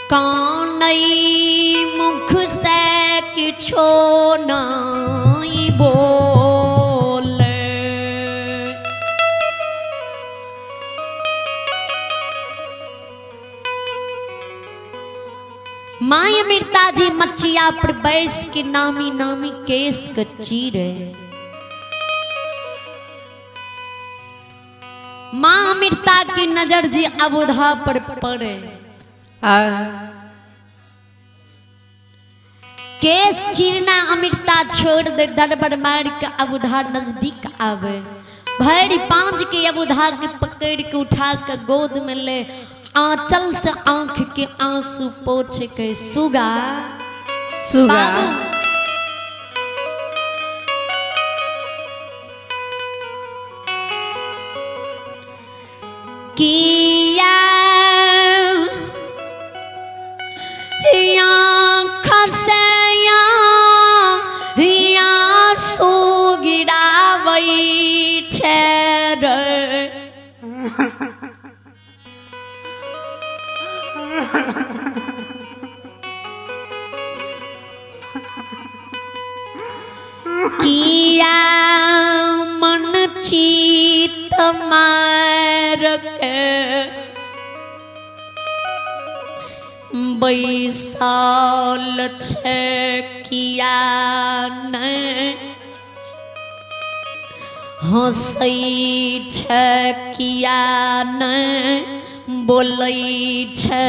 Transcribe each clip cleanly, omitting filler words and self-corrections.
कानै मुख से किछो नहीं बोले। माय अमृता जी मचिया पर बैस के नामी नामी केस के चीरे। माँ अमृता की नजर जी अबोधा पर पड़े। केस चीरना अमृता छोड़ दे, दरबर मार के अबोधा नजदीक आवे। भैरी पांच के अबोधा के पकड़ के उठा के गोद में ले, आंचल से आंख के आंसू पोछ के सुगा सुगा किया आंसू गिरावै छै रे। किया मन चीत मार के बैसाल छै, किया नहीं हंसै छै, किया नहीं बोलै छै।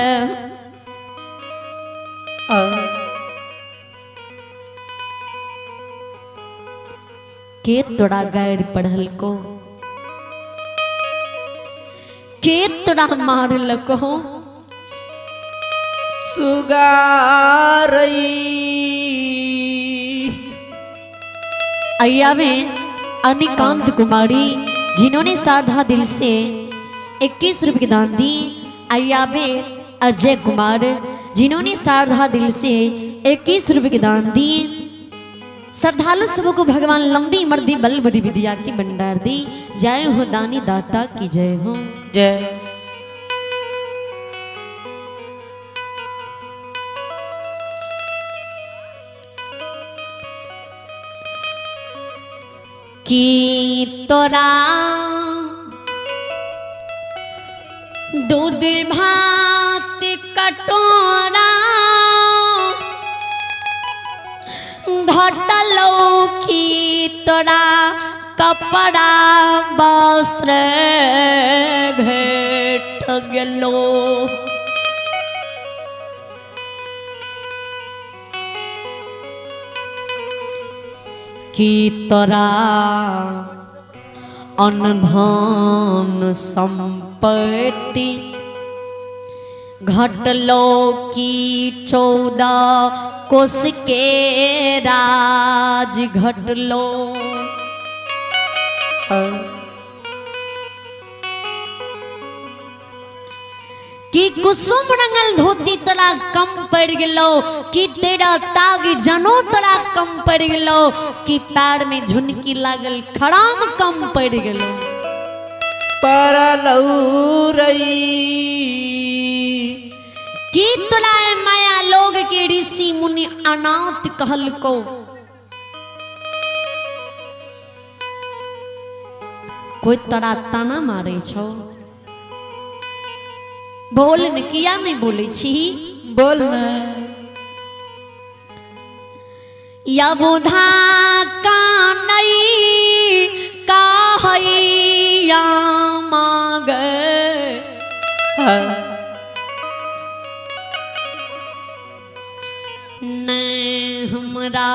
के तोरा गाइड पढ़ल को, के तोरा मारल को। सुगारई। अय्या में अनिकांत कुमारी जिन्होंने श्रद्धा दिल से 21 रुपये दान दी। अय्या में अजय कुमार जिन्होंने श्रद्धा दिल से 21 रुपये दान दी। श्रद्धालु सबको भगवान लंबी मर्दी बल बुद्धि विद्या की भंडार दी। जय हो दानी दाता की जय हो। जय। की तोरा दूध भात कटोरा घटलो, की तोरा कपड़ा वस्त्र घेट गेलो। की तोरा अनधन संपत्ति घटलो, की 14 कोस के राज घटलो। कि कुसुम रंगल धोती तोरा कम पड़ गेलो, कि तेरा ताग जनो तोरा कम पड़ गेलो, कि पैर में झुनकी लागल खराम कम पड़ गेलो। परलौरई। कि तोरा माया लोग के ऋषि मुनि अनाथ कहलको। कोई तोरा ताना मारे छो? बोल न, किया नहीं बोले छी? बोल न। यबुधा कानई कहैया मांगे, नहीं हमरा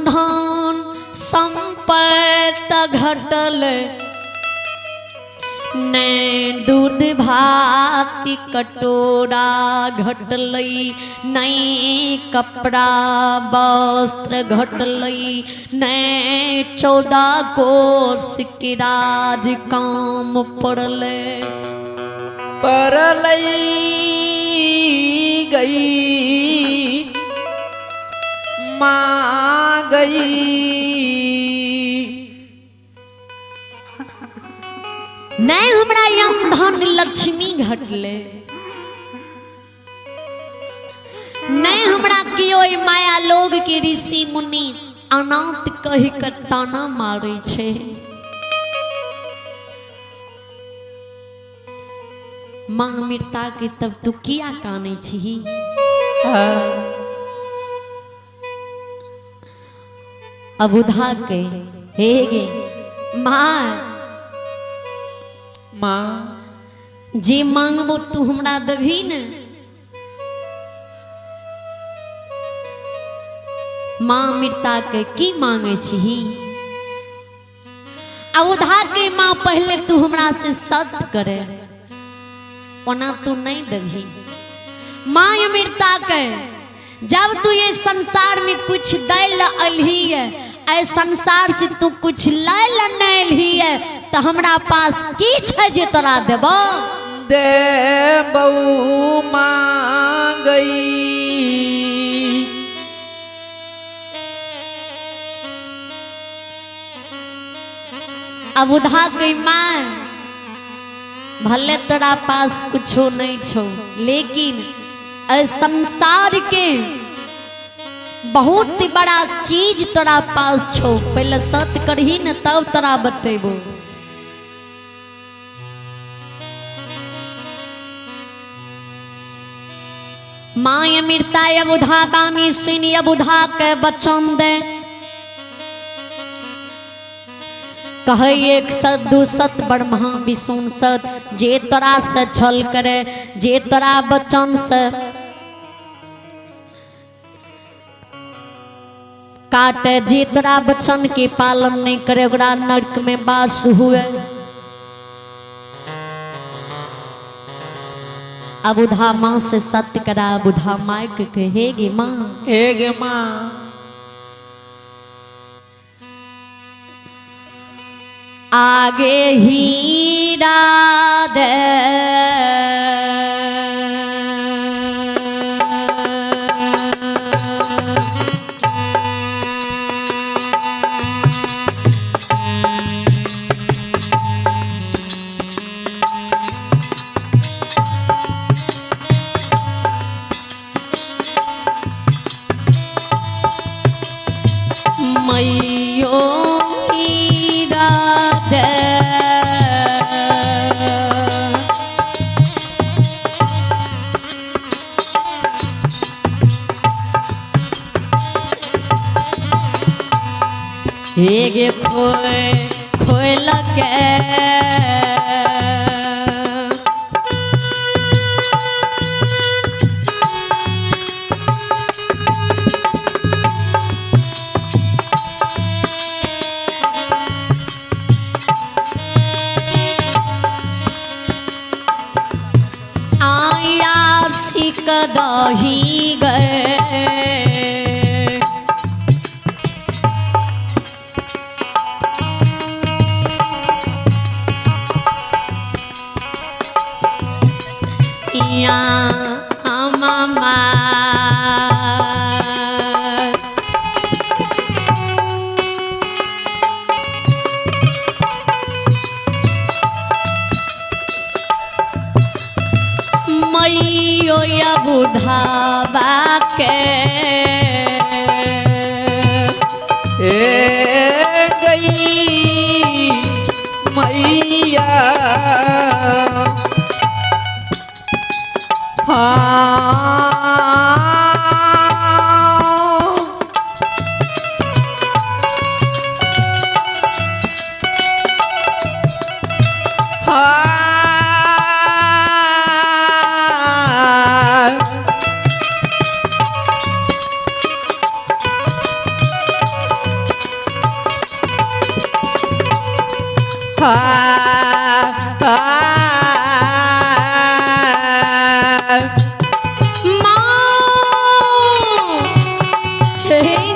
धन संपत्ति घटल, ने दूध भात कटोरा घटलै, नहीं कपड़ा वस्त्र घटलै, ने 14 कोस के राज काम पड़लै। परलई गई माँ गई। नहीं हमरा यम धन लक्ष्मी घटले। हमरा कियो ई माया लोग के ऋषि मुनि अनाथ कहि के ताना मारे छै। माँ अमृता के तब तू किया कानै छही? अबुधा के हे गे माँ, माँ जे मांगबो तू हमरा देबही ने। माँ अमृता के की मांगे छही? अबुधा के माँ पहले तू हमरा से सत करे, ओना तू नहीं देबही। माँ अमृता के जब तू ये संसार में कुछ दै ल अलही है, ऐ संसार से तू कुछ लै ल नहीं अलही है, तो हमरा पास की छै जे तोरा देबो? देबौ मांगई। अबुधा के माँ भले तोरा पास कुछो नहीं छो, लेकिन संसार के बहुत बड़ा चीज तोरा पास छो, पहले सत करही न तब तोरा बतेबो। माँ अमृता अबुधा बानी सुनी अबुधा के बचन दे कहे एक सत दू सत ब्रह्मा विष्णु सत, जे तोरा से छल करे, जे तोरा बचन से काटे, जे तोरा बचन के पालन नहीं करे ओकरा नरक में वास हुए। अबुधा माँ से सत्य करा अबुधा माँ के कहे गे माँ, हे गे माँ, आगे हीरा दे मैयो हीरा दे हे खोए खोए लगे आया सिक दही गए बुधाबा के ए गई मैया हाँ हाँ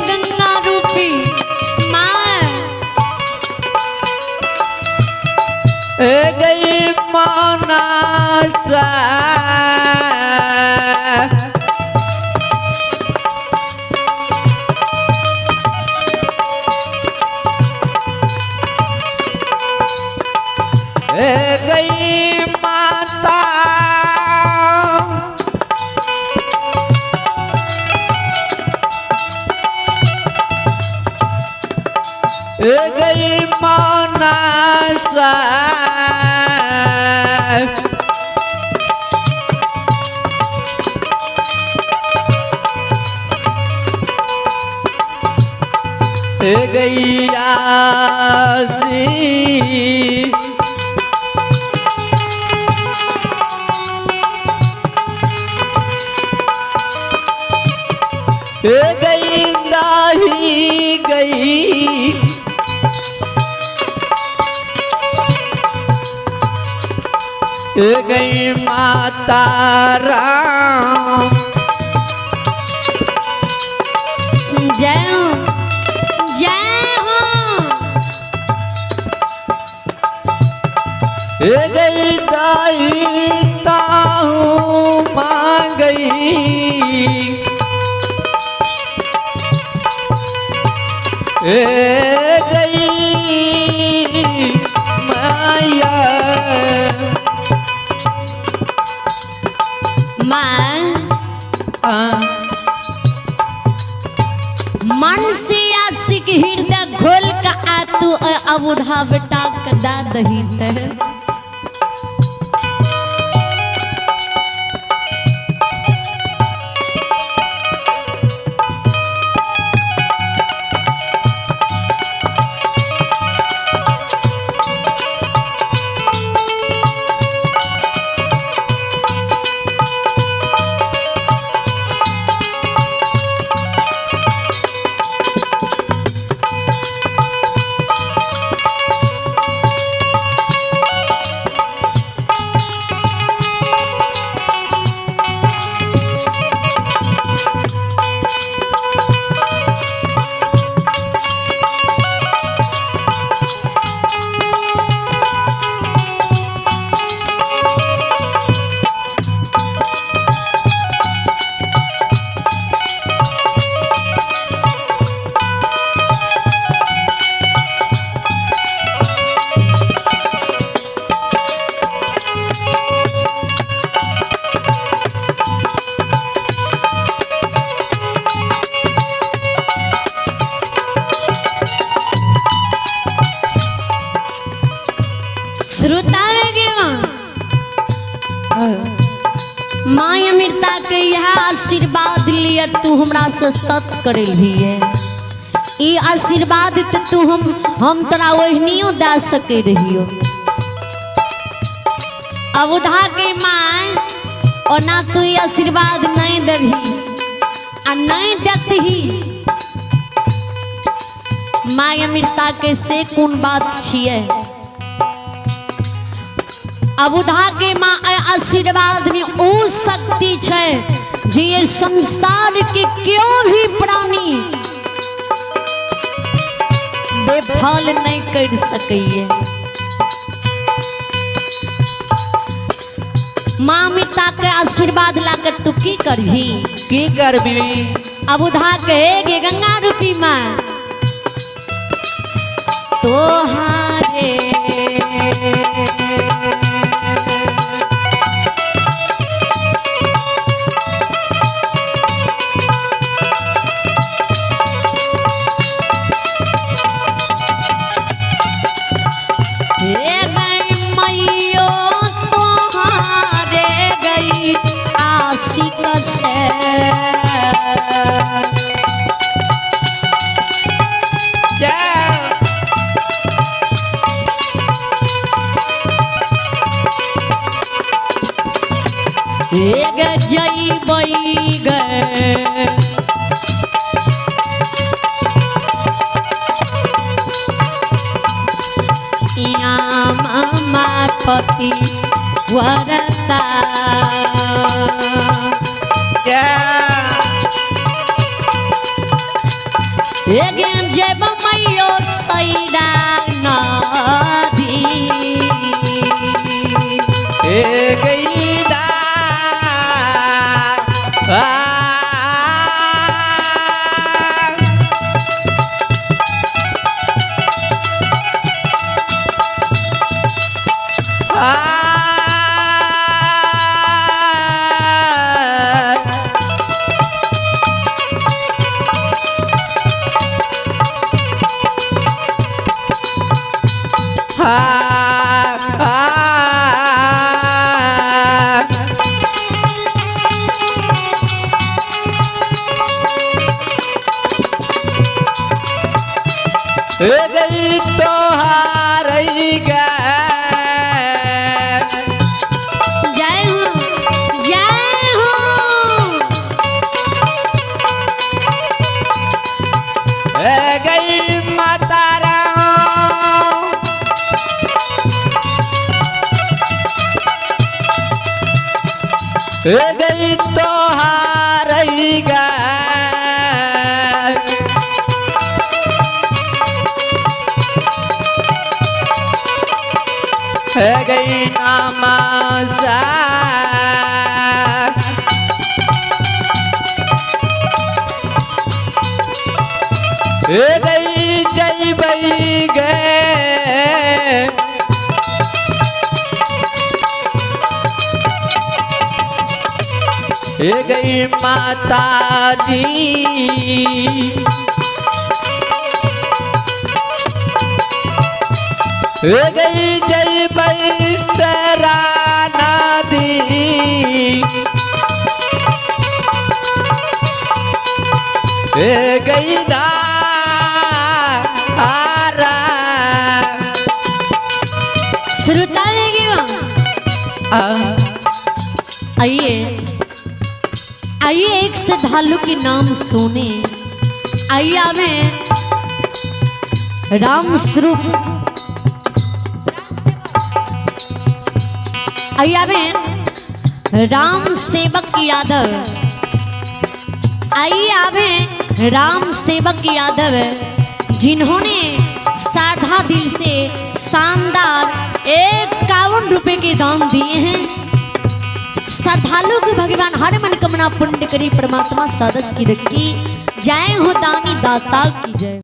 गंगा रूपी माँ गई मौनासा गई माता गैया सी गई दाही गई गई माता राम। जय हो, जय हो। गई दाई ताहू मां गई गई माया। माँ मन से आशिक हृदय खोल का आतू अबूढ़ा बेटा कदा दही ते। श्रोता माँ अमृता के यह आशीर्वाद लिया तू हमरा से सत करे भी है। ई आशीर्वाद तो तू हम तोरा ओहनियो दे सके रहियो। अबुधा के माँ ओना तू ई आशीर्वाद नहीं देबही आ नहीं देतही। माँ अमृता के से कोन बात छिए। अबुधा के माँ आशीर्वाद में ओ शक्ति छै जे ये संसार के क्यों भी प्राणी बेफल नहीं कर सकैये। माँ अमृता के आशीर्वाद लाकर तू की करभी, की करबी। अबुधा के गे गंगा रूपी माँ तोहारे आशिक से जई गए मामा पति वरता जब मैयो सैरा नदी गई गई तो हारेगा। गई नामासा गई जय बई गए। गई माता दी गई जय बई सराना दी। गई दारा श्रोता आइए आइए एक श्रद्धालु के नाम सुने। आइए आवे राम स्वरूप, आइए आवे राम सेवक यादव, आइए आवे राम सेवक यादव, जिन्होंने साधा दिल से शानदार 51 रुपए के दान दिए हैं। श्रद्धालु के भगवान हर मनोकामना पुण्य करी परमात्मा सदस्य की रखी। जय हो दानी दाता की जय।